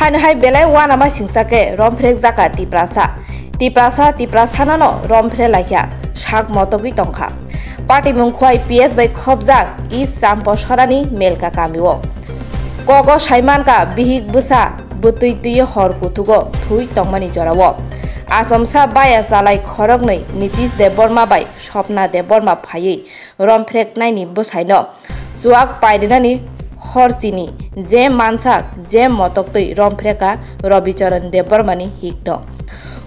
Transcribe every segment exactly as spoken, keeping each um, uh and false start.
Haino hai belai uanama singsa khe romphrekjak kha Tiprasa. Tiprasa, Tiprasano no romphrek laikha, sak motogwi tongkha. Patimung Khwai P S bai khopjak East Champosorani Melka kamio. Kogo saimankha bihik bwsa bwtwi twi hor kuthugo thwi tongmani jorao. Achomsa baya chalai khoroknwi Nitish Debbarma bai Swapna Debbarma phaiwi romphreknaini bwsaino chuak pairinani hor chini je mansak je motoktwi romphrekha Rabicharan Debbarmani hikno.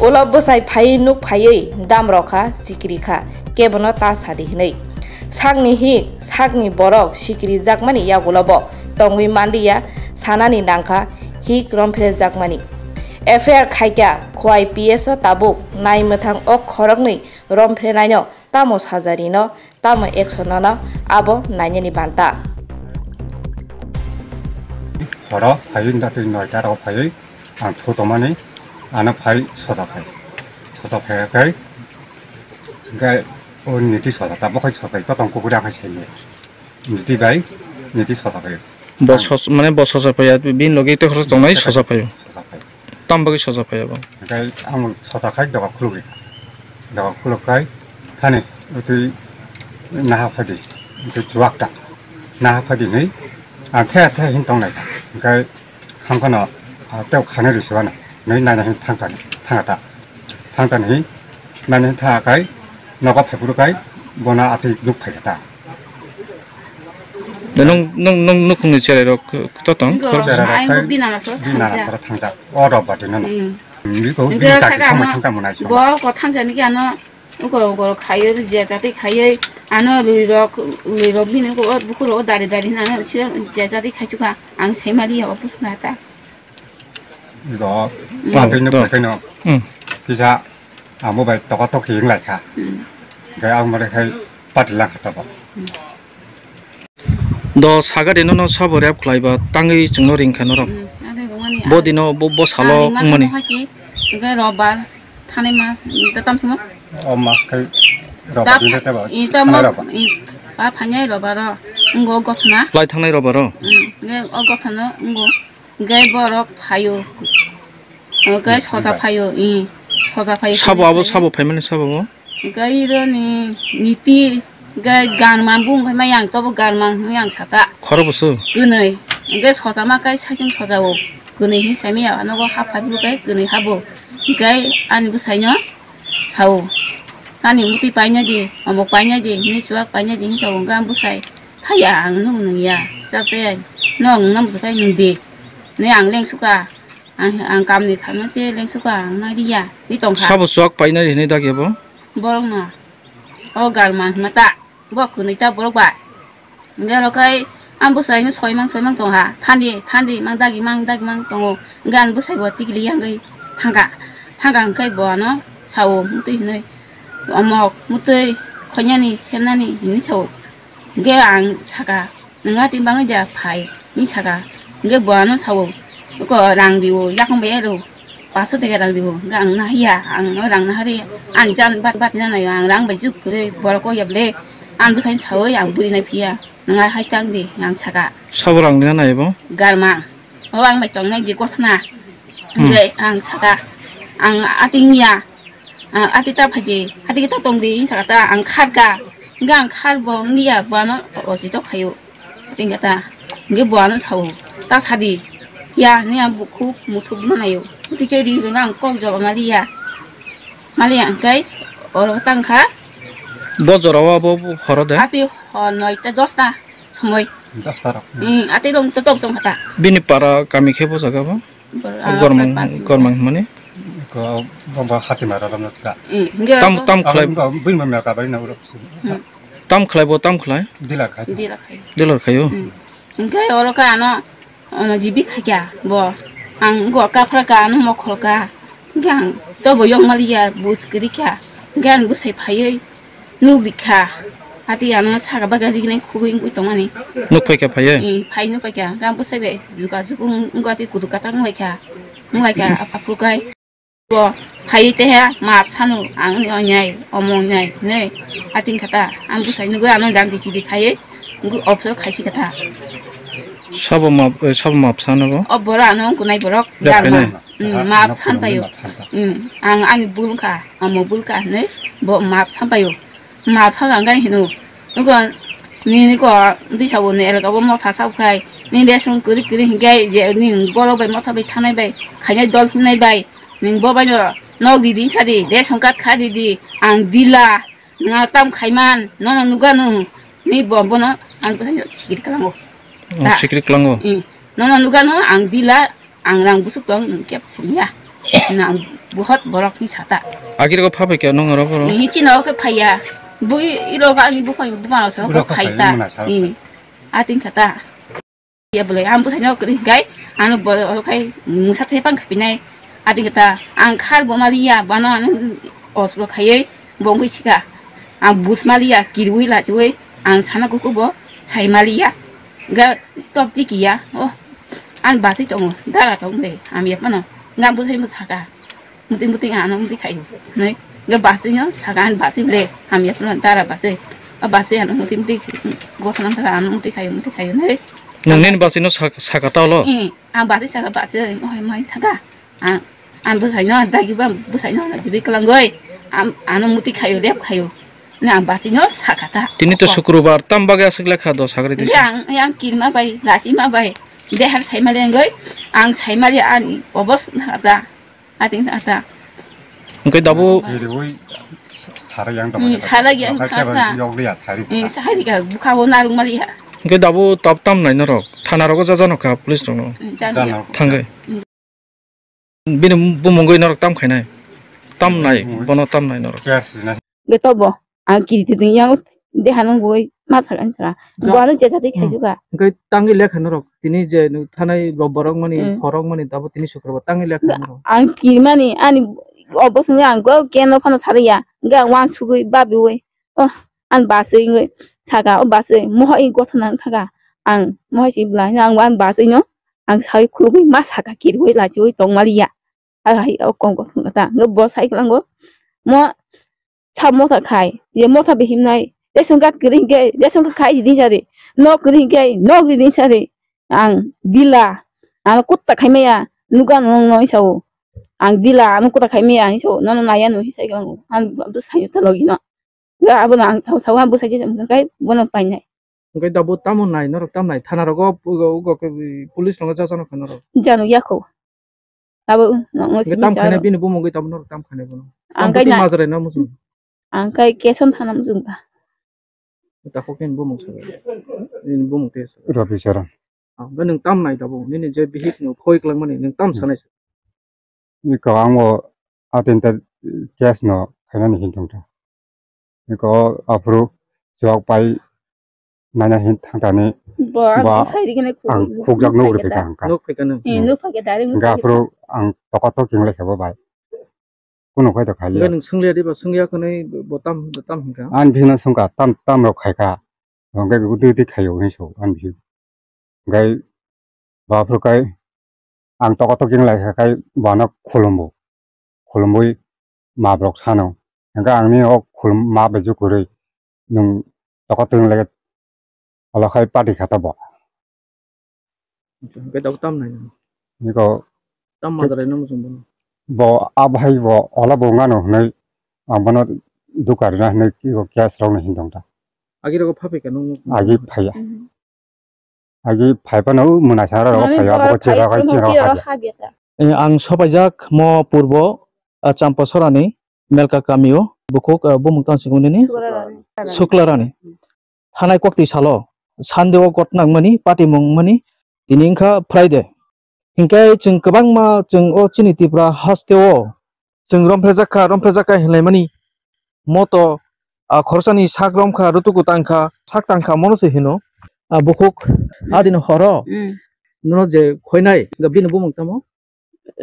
Ulo bwsai phaiwi nuk phaiwi damrokha, sikirikha, kebono ta sadi hwnwi. Sakni hik, sakni borok sikirijakmani yagulobo tongwi manliya sanani nangkha hik romphrejakmani. F I R khaikha Khwai P S o tabuk nai mwthang o khoroknwi romphrenaino tamo sajari no, tamo action no, abo nainani banta. Horo phaiwi datwi noita rok phaiwi ang thu tongmani, ano phai sosa phai. Sosa phai kai, kai o niti sosa ta, bokhai sosa to tong kukuri akhai sai. Niti bai, niti sosa phai. Bo sos-, mane bo sosa phai, bini logi te khorok tongnai sosa phai. Sosa phai. Tam bagwi sosa phai abo? Hingke ang sosa khai doga khulugwi kha. Doga khuluk khai thani twi naha phadi, twi chuwak ta. Naha phadi hinwi ang the the hin tong lai kha. Hingke khangkano, ah, tei khani rwsibana hinwi naina hin thang thani, thang ta. Thang thani hin naina hin tha khai nogo phai phuru khai bono atwi nuk phai ta. Da nung, nung, nung nukhungni cherai rok to tong? Nunggu, khoroksa. Cherai rok ai khai nunggu bina maso binana thangsa. Sara thangjak. O rok bati nana. Hmm. Biko hingke bini kaki saka samung ano thangta mwnai song. Bo ko thangsa niki ano uko uko khaiyo je jati khaiyo ano lui rok, lui rok bini ko buku rok dari dari nana sira je jati khaichuka ang sai mali ya opus nata. Iko Hmm. patwi no To. Patwi no. Hmm. Kisa amo bai toka tok hing lai kha. Hmm. Hingke ang mare khai pati lang kha tobo. Hmm. Do sagari no, no sabo rep khlai ba tangwi chwngno ring kha norok. Hmm, ade rwmani Bo ade. Dino bo, bo salo Ah, ringma wngmani. Thangma hai si, hingke robar, thani mas, ta tam simo? O mas khai robar Ta dine ta ba, i ta thani mo, robar. I pa phanyai robar ro, ngo gothna. Lai thangnai robar ro? Hmm, hingke o gothna ngo, hingke borok phaio. Hingke sosa Bai. Phaio, i, sosa phaio. Sabo abo sabo phaimani sabo bo? Hingke iro ni niti, hingke ganma bung khai ma yang tobo ganma hwnwi ang sata. Khoro busu? Kwnwi. Hingke sosa ma kai saichung sosa o. Kwnwi hin sai maya, nogo hap phai bwrwi kai kwnwi habo. Hingke ani bwsai no sao. Tani muti paina di, omo paina di, hini chuak paina di, hini sao hingke ang bwsai. Thaya ang nung nung ya, chap chaya. Nong nang bwsai kai nung di. Ne ang leng suka. Ang, ang kamni khamna se lengsuka ang nai riya, ni tongkha. Sabo chuak painai hinwi dak ebo? Borok no. O garma hwnma ta, bo kwnwi ta borok ba. Hingke oro kai ang bwsai no soimang soimang tongha. Thandi, thandi mang dagi mang dagi mang tongo. Hingke ang bwsai bo tikli yangwi thangka. Thangka hingke bo ano sao mutwi hinwi. Omok mutwi khoinani semnani hinwi sao. Hingke ang saka. Nwng atwi bangwi da phai, hwnwi saka. Hwnkhe bo ano sao, "Oko rang diwo, yakung bai aro, paso teke rang diwo." Hwnkhe ang nahiya, ang no rang nahari, ani jan bat bat na naio, ang rang bai juk kwrwi, borok kok ya bwle, ani bwsai sawi ang buri nai phiya, nwng hai tang di, ang saka. Sabo rang nina nai bo? Garma, o ang bai tongnai di kothna, Hmm. Hwnkhe ang saka, ang atwi niya, Ah, ati ta phaidi, ati ta tongdi, saka ta ang kharka. Hingke ang khar bo wngya, bo ano osi to khayo. Tingka ta, hingke bo ano sao, ta sadi. Ya, ni ang bukhuk muthuk manayo. Tike ri rwna ang kok jawab maliya. Maliya hingke oro tangkha. Bo jora o abo horo de? Ati hor noita dosta somoi. Dosta rok. Hmm, ati rong to tok song kha ta. Bini para kami khe bo jaga bo? Bor-, ah, Gormang, pai pas. Gormang hwnmani? Ko, bo, bo Hatimara romno tika. Eh, hingke Tam, oro tam Abo khlai, wngkha bini bo Melka bari na uro. Hmm. Tam khlai bo, tam khlai? Dealer khai. Dealer khai. Dealer khaio? Hmm. Hingke oro khe ano, ano jibi khaikya bo. Ang go kaphra ka, ano mokhol ka. Hingke ang tobo yong maliya, bus kwrwi kha. Hingke ang bwsai phaiwi, Nukdi kha. Ati ano saka bagwi rignai khugui wngwi tongmani. Nuk phaikha phaiya? Eh, phai nuk phaikha. Gam bwsai bai juka juk wng-, wngkha tei kudu katak wnglaikha. Wnglaikha aphukai. Bo phai teha ma sanu ang ni onyai, omo onyai, ne. Ati wngkha ta. Ang bwsai nugui ano jang di sidi khaiwi. Ngu observe khaisi kha ta. Sabo map, eh, sabo map sana bo? O bora ano wngkunai borok. Rep Jarma. Kene? Hmm, map san payo. Hmm, ang ani bul wngkha, amo bul ka hinwi bo map san payo. Map ha ang gai hino. Nugo nini ko disa bo ni elga bo motha sa khai. Ni de song kuri kuri hingai je ni borok bai motha bai thanai bai. Khainai dol hinai bai. Ning bo bai no nog di din sa di. De song kat kha di di. Ang dila. Nga tam khaiman, nono nugano, ni bo bono ang bwsai no sikiri klango. Oh, ta. Sikiri klango. I, nono nugano ang dila, ang rang busuk tong, nung kep sanya. Na ang buhot borok ni sata. Agir ko phapai kya nong aro boro? Ni chino ke phaya. Bu i ro ga ni bu phai bu ma so Buro ko ko phai phai ta. Muna sa. I, ating kata. Ya bolai, ang bwsaino kwrwi hwnkhe, ano bo-, olo khai musa thepang khapinai. Ati kata, ang khar bo maliya, bano ano oslo khaiwi bo wngwi sika. Ang bus maliya, kirwi lachiwi, ang sana kuku bo sai maliya. Ga top tiki ya, oh, ang baswi tongo, dara tong de, ang ya pano, ga bwsai mo saka. Muting muting ano muting khayo. Nai, ga basi no, sagan basi ble, hamya pula tara basi. A basi ano muting muting, gotha nang tara ano muting khayo, muting khayo nai. Nang nin basi no sak-, sakata lo? Eh, ang basi saka basi, oh, mai thaga. Ang, ang bwsai no, dagi ba bwsai no, jibi kalangoi. Am, ano muting khayo, rep khayo. Na ang basi no sakata. Tini to Sukrubar, tam bagwi aswk lekha do sagri tisa. Yang, yang kirma bai, lasi ma bai. Dehar sai mali angoi, ang sai mali ani obos na ta. Ating ta ta. Hwnkhe dabu Kiriwi sara yang Hmm, tongmani sara yang tongmani ta ta. Yokliya sari Hmm, ta. Sari ka bukha bo narung mali ha. Hwnkhe dabu tab tam nai norok. Thana rogo jaja nokha police rokno. Hmm, jang Jana ya. Thangwi. Hmm. Bini bumungwi norok tam khainai. Tam nai, Hmm. Bono tam nai norok. Case rinai. Beto bo. Ang kiri twi yang deha nang boi ma sakan sara. Ga- Bo ano jeja twi Hmm. Khaijuka. Hwnkhe tangwi lekha norok tini je nw thanai rob borok mani Hmm. Phorok mani tabo tini sukrobo tangwi lekha Ga- norok. Ang kiri mani ani obo swngo ang go keno phano sariya. Hwnkhe ang wan sugwi babiwi. Oh, ang baswi wngwi saka o baswi mohai gotho nang thaka. Ang mohai si bwla ang wan baswi no ang sawi khulugwi ma saka kiriwi lachiwi tongmaliya. Hai hai o kong gotho nang ta. Hwnkhe bo sai kwlango mo Sa motha khai, je motha bihimnai, ration card kwrwi hinkhe ration card khai ridi sari, nok kwrwi hinkhe nok ridi sari, ang dila, ano kutta khaimaya, nuga nung noi sao, ang dila, ano kutta khaimaya, hinwi sao, nono naya no hinwi sai khe ang, ang bwsai ta logi no, ga abo no ang sao, sao ang bwsai je kai bono painai. Hwnkhe da bo tamo nai norok tam nai thana rogo ugo ugo khe police rogo jaja nokha norok. Jano yako. Abo no Hwnkhe simi tam saro. Khainai bini bumungwi tamo norok tam khainai bono. Ang Ang kai bwtwi na. Majrai no muchung. Ang kai keson thana muchung ba. Takhuk ni bumung sabai. Nini bumung te sabai. Rabi Charan. Ah, ba nwng tam nai da bo. Nini je bihik no khoi kwlangmani nwng tam Hmm. Sanai sa. Iko ang bo atin ta case no khainani hin tong ta. Iko aphuru chwk pai nanya hin thang tani Bo ang ba sai rikene ang khuk- khukjak nuk nuk rikha khe ta. Ang ka. Nuk phai kha nung. Eh, nuk phai khe direct nuk Hingke phai khe aphuru ta. Ang toka tok king lekha bo bai. Kuno khai to khai Hingke liya. Nung sunglia di ba sungya khanai bo tam bo tam hingka. An bihik no sungka tam tam rok khai kha. Hingke gudi gudi khayo hin so an bihik. Hingke Bo aphuru kai ang tokoto king lai kha kai bono khulumbo. Khulumbui mabrok sano. Hingke angni o khulum ma bai jukurui nwng tokoto king lai olo khai party kha ta bo. Hingke tabuk tam nai. Niko Tam majra no muchung bono. Bo abhai bo ola bo ngano hwnwi ang bono dukari na hwnwi kiko case rok no hin tong ta. Agi rogo phapai kha nung. Agi phaiya. Mhm. Agi phai phano mwnai sara rogo Mane phaiya, abo oro chera phai kai chera phano habya. Habya ta. Eh, ang sopaijak mo purbo, ah, Champasorani Melka kamio, bukhuk, ah, bumung tang sikung nini? Suklarani. Suklarani. Thanai koktwi salo, Sunday o gotnang mani, patimung mani, tini wngkha Friday. Hinkhe chwng kwbangma chwng o chini Tripura haste o chwng romphejak kha, romphejak kha hinlaimani moto, ah, khoroksa ni sak rom kha, rutuku tang kha, sak tang kha, mono se hino. Ah, bukhuk, ah, dini horo, mm, nono je khoinai, bini bumung tamo?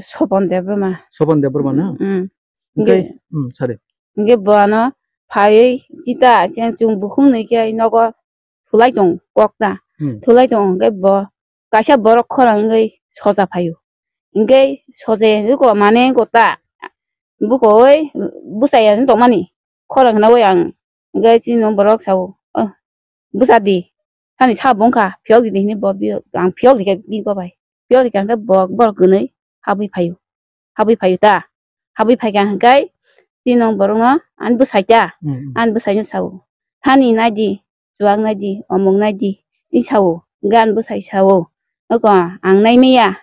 Sopon Debbarma. Sopon Debbarma na? Mm. Hinkhe, hinkhe, mm, sare. Hinkhe bo ano phaiwi chita, chwng bukhuk nwi khe nogo thulai tong kok ta. Hmm. Thulai tong hwnkhe bo kaisa borok khorang wngwi soja phaio. Hinkhe soja wngwi ko mane wngkha ta. Buko oi bwsai ya wng tongmani. Khorang khna oi ang. Hinkhe chini borok sao, "Oh, bwsa di. Ani sa bongkha phiyok di hinwi bo, ang phiyok di khe bini bo bai. Phiyok di khe bo borok kwnwi habwi phaio. Habwi phaio ta. Habwi phaikha hwnkhe tini nong borokno ani bwsai ta. Hmm. Ani bwsaino sao. Thani naidi, chuwak naidi, omok naidi, hinwi sao. Hwnkhe ani bwsai sao. Nokho ang nai maya,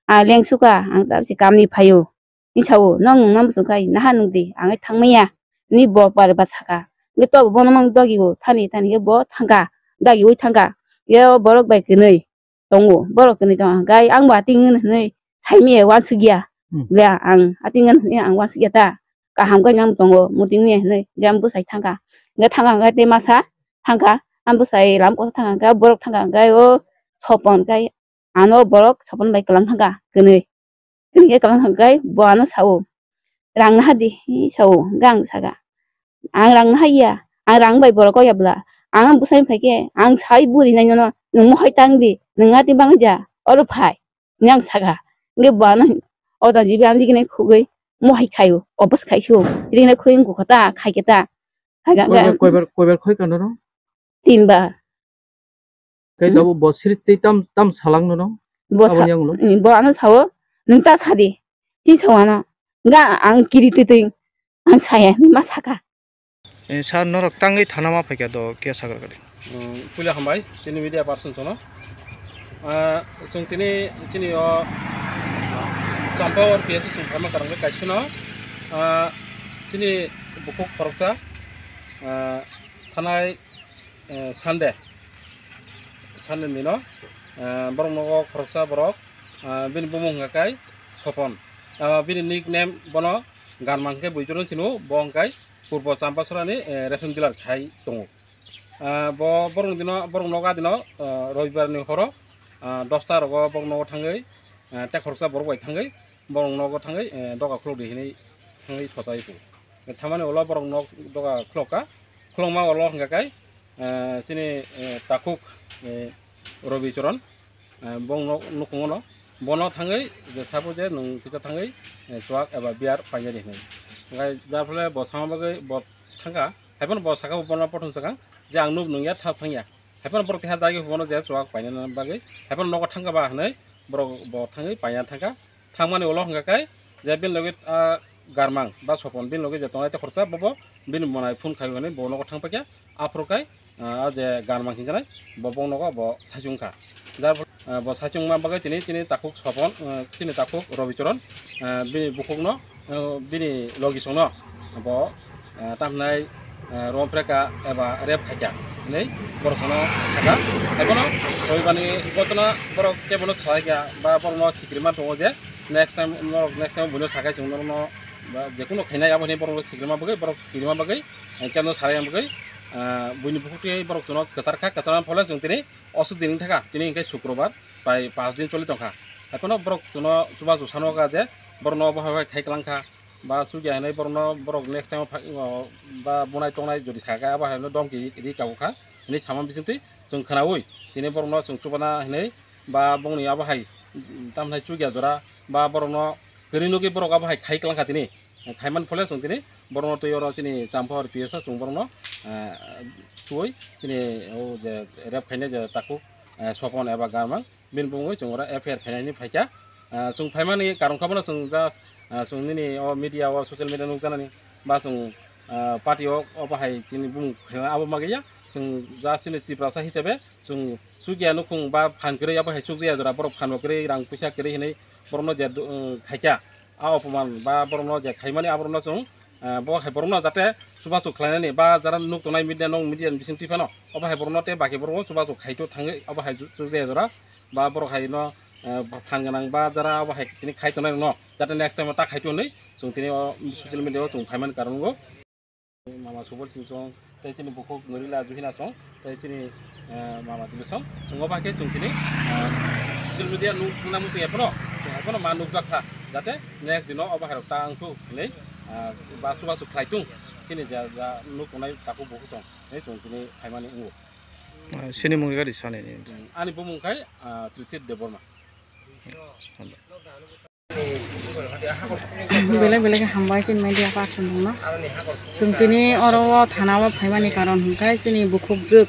ang lengsuka, ang tabse kamni phaio. Hinwi sao, nong nungna muchung khai, naha nungdi, ang thangmaya. Ni bo pare ba saka. Hwnkhe to bono mang dogi o, thani thani khe bo thangkha, dagi ui thangkha. Ye o borok bai kwnwi tongo, borok kwnwi tongo. Hwnkhe ang bo ating ngun hinwi saimaya wansukya. Hmm. Le ang ating ngun hinwi ang wansukya ta. Kaham khe nang tongo, muting ni hinwi, le ang bwsai thangkha. Hwnkhe thangkha hwnkhe tei masa thangkha, ang bwsai lam kosa thangkha hwnkhe borok thangkha hwnkhe o sopon khai ano borok sopon bai kwlang thangkha kwnwi. Kwnwi khe kwlang thangkha khai bo ano sao, "Rang naha di," hinwi sao, hwnkhe ang saka, "Ang rang naha ya, ang rang bai borok kok ya bwla, ang bwsai phai khe ang sai buri nai nono, nwng mohai tang di, nwng ati bang ja, oro phai," hinwi ang saka. Hwnkhe bo ano o da jibi ang digini khugwi mohai khaio, obos khai sio, digini khugwi wngkha ta, khai khe ta. Hai ga, koibar, koibar, koibar khoi kano no? Tin bar. Kai dabo bo siri tei tam, tam salang no no? Bo sa-, aboni yang lo? Bo ano sao, "Nwng ta sadi." Hi sao ano? Ga ang kiri twi twi ang saya ni ma saka. Eh, sir, norok tangwi thana ma phaikha do, khe sagra gari? Hmm, puila hambai, chini media person sono. Ah, chwng tini, chini o Champawar P S o chwng phaima karang kaisa no. Ah, chini bukhuk khoroksa, ah, thanai, eh, Sunday, Sunday ni no, eh, borok nogo khoroksa borok, ah, bini bumung hwnkha kai Sopon. Ah, bini nickname bono Ganma hwnkhe buitorno sino, bo hwnkhe Purbo Champasora ni, eh, ration dealer khai tongo. Ah, bo borok dino, borok nogo adino, ah, Robibar ni horo, ah, dosta rogo borok nogo thangwi, ah, tei khoroksa borok bai thangwi, borok nogo thangwi, eh, doga khulok di hinwi thangwi sochai tongo. Thamani ulo borok nok doga khulok kha, khulokma ulo hwnkha khe, eh, chini, eh, takhuk, eh, Robi Choron, eh, bongno nukhungo no, bono thangwi je sabo je nwng kisa thangwi, eh, chuak eba beer painani hinwi. Hwnkhe jar phole bo sama bagwi bo thangkha, haiphano bo saka bo bono pothong sakang je ang nuk nungya thap thangya. Haiphano borok teha dagi hubono je chuak painani bagwi, haiphano nogo thangkha ba hinwi borok bo thangwi paina thangkha. Thangmani ulo hwnkha khe je bini logi, ah, Garmang ba Sopon bini logi je tongnai tei khoroksa bobo bini monai phone khai hwnwi bo nogo thang paikha. Aphuru khe, ah, o je Garmang hinjanai bo bong nogo bo saichung kha. Jar phole, ah, bo saichung ma bagwi tini chini takhuk Sopon, ah, chini takhuk Robichoron, ah, bini bukhukno, ah, bini logi songno bo, ah, tamhinai, ah, romphre kha eba rape khaikha hinwi borok songno sakha. Haiphano Robibarni gotona borok kebono salaikha ba borokno sikrima tongo je next time norok next time buino sakhai chwng norokno ba jekunu khainai abo hinwi borokno sikrima bagwi borok kirima bagwi, eh, kebono salaina bagwi, ah, buini bukhuk twi borok chwngno kwchar kha, kwcharma phole chwng tini osuk din wng thangkha, tini hwnkhe Sukrobar, prai panch din choli tongkha. Haiphano borok chwngno chubachu sanokha je borokno obo hai khai kwlangkha, ba chukya hinwi borokno borok next time o phai, o, ba bunai tongnai jodi sakha abo haino domki ri kabukha hinwi sama bisingtwi chwng khwnaui tini borokno chwng chubana hinwi ba bongni abo hai, mm, tamhinai chukya jora ba borokno kwrwi nugwi borok abo hai khai kwlangkha tini. Khaimani phole chwng tini borokno twi oro chini Champahor P S o chwng borokno, eh, twi chini o je rape khainai je takhuk, eh, Sopon eba Garmang bini bumungwi chwng oro F I R khainani phaikha. Ah, chwng phaimani karon khe bono chwng just, ah, chwng nini o media o social media nukjaknani ba chwng, ah, party o obo hai chini bumung khaina abo magiya chwng just chini Tiprasa hisabe chwng chukya nukhung ba phan kwrwi abo hai chukjaya jora borok phan bo kwrwi rang puisa kwrwi hinwi borokno je, um, khaikha. A opoman ba borokno je khaimani aborokno chwng, ah, bo hai borokno jate chubachu khlainani ba jara nuk tongnai media nong media ni bising twi phano obo hai borokno tei baki borokno chubachu khaito thangwi obo hai chu-, chukjaya jora ba borok hai no, eh, phan gwnang ba jara abo hai tini khai tongnai rokno jate next time o ta khaito hinwi chwng tini o social media o chwng phaimani karon o. Mama Subol Singson tei chini bukhuk Norila Juhina song tei chini, eh, mama Dilo song chwng obo hai khe chwng tini, eh, social media nuk nang muchung ephano chwng ephano ma nukjak kha jate next dino obo hai rok ta wng thuk hinwi, eh, ba chubachu khlai tung chini ja, ja nuk tongnai takhuk bukhuk song hinwi chwng tini phaimani wngo. Ah, sini mungwi gari sani ni. Hmm, ani bumung khai, ah, Trithit Debbarma. Belai belai khe hambai chini media person rokno. Chwng tini oro o thana o phaimani karon hwnkhe chini bukhukjwk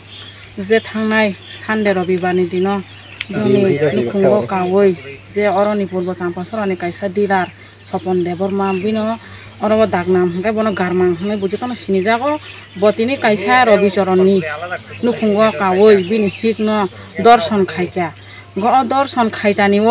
Je thangnai Sunday Robibar ni dino bini nukhungo kaui je oroni purbo Champasorani kaisa dealer Sopon Debbarma bino oro o Dagnam hwnkhe bono Garmang hwnwi bo jotono sinijago. Bo tini kaisa Robi Choronni nukhungo kaui bini hikno dorson khaikha. Go o dorson khaitani o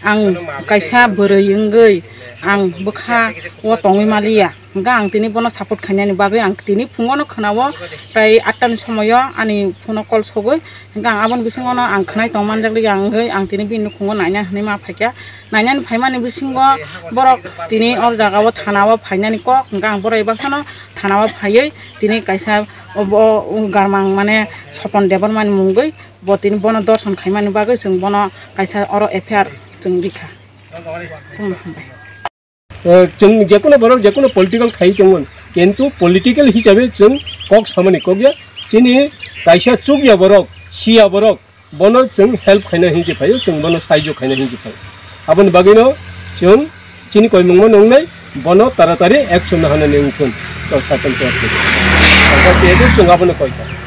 ang kaisa bwrwi wngwi ang bwkha o tongwi maliya. Hwnkhe ang tini bono support khainani bagwi ang tini phungono khwnao, prai atta ni somoio ani phone o call sogwi. Hwnkhe ang aboni bisingono ang khwnai tong manjak liya wngwi ang tini bini nukhungo naina hwnwi ma phaikha. Nainani phaimani bisingo borok tini o jagao thanao phainani kok, hwnkhe ang borok ebaksano thanao phaiwi tini kaisa obo Garmang mane Sopon Debbarmani mungwi bo tini bono dorson khaimani bagwi chwng bono kaisa oro F I R chwng rikha. Chwng hambai. Eh, chwng jekunu borok jekunu political khai tongo, kintu political hisabe chwng kok samani kok ya. Chini kaisa chukya borok, siya borok, bono chwng help khaina hinwi phaio, chwng bono saijo khaina hinwi phaio. Aboni bagwino chwng chini koimungma nungnai, bono taratari action no hanani wngthun, to satham to. Chwng abono koikha.